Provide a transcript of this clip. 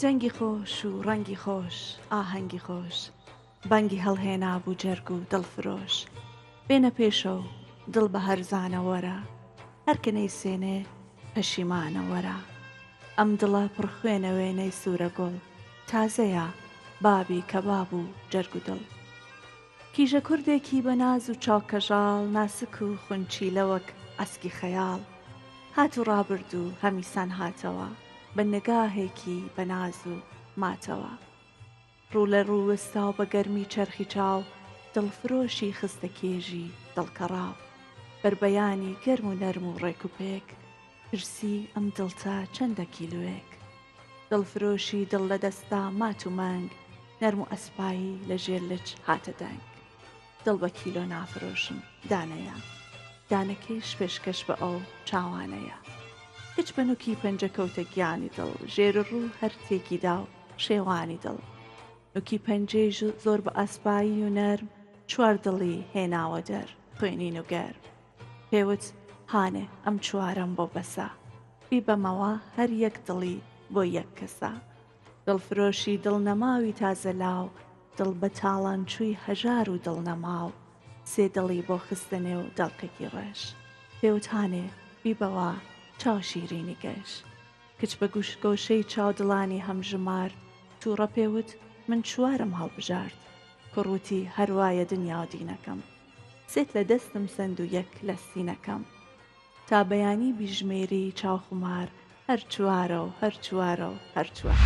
دەنگی خۆش و ڕەنگی خۆش ئاهەنگی خۆش بانگی هەڵهێنابوو جەرگ و دڵفرۆش بێنە پێشەو دڵ بە هەرزانە وەرە هەر کە نەیسێنێ پەشیمانە وەرە ئەم دڵە پڕ خوێنە وێنەی سوورە گوڵ تازەیە بابی کەباب و جەرگ و دڵ کیژە کوردێکی بە ناز و چاو کەژاڵ ناسک و خونچیلە وەک ئەسکی خەیاڵ هات و ڕابرد و هەمیسان هاتەوە بە نگاهێکی بە ناز و ماتەوە ڕوو لە ڕوو وەستا و بە گەرمی چەرخی چاو دڵفرۆشی خستە کێژی دڵکەڕاو بەربەیانی گەرم و نەرم و ڕێک و پێک پرسی ئەم دڵتە چەندە کیلوێک دڵفرۆشی دڵ لە دەستا مات و مەنگ نەرم و ئەسپایی لە ژێر لچ هاتە دەنگ دڵ بە کیلۆ نافرۆشم دانەیە دانەکەیش پێشکەش بە ئەو چاوانەیە کچ بە نوکی پەنجە کەوتە گیانی دڵ ژێر و ڕوو هەر تێکی دا و شێوانی دڵ نوکی پەنجەی زۆر بە ئاسپایی و نەرم چوار دڵی هێناوە دەر خوێنین و گەرم پێوت هانێ ئەم چوارەم بۆ بەسە بیبەمەوە هەر یەک دڵی بۆ یەک کەسە دڵفرۆشی دڵ نەماوی تازە لاو دڵ بە تاڵان چووی هەژار و دڵ نەماو سێ دڵی بۆ خستە نێو دەڵقێکی ڕەش پێوت هانێ بیبەوە چاو شیرینی گەش کچ بە گۆشەی چاو دڵانی هەم ژمارد تووڕە پێوت من چوارم هەڵبژارد کوڕ وتی هەر وایە دنیا و دینەکەم سێت لە دەستم سەند و یەک لە سینەکەم تا بەیانی بیژمێری چاو خومار هەر چوارە و هەر چوارە و هەر چوار.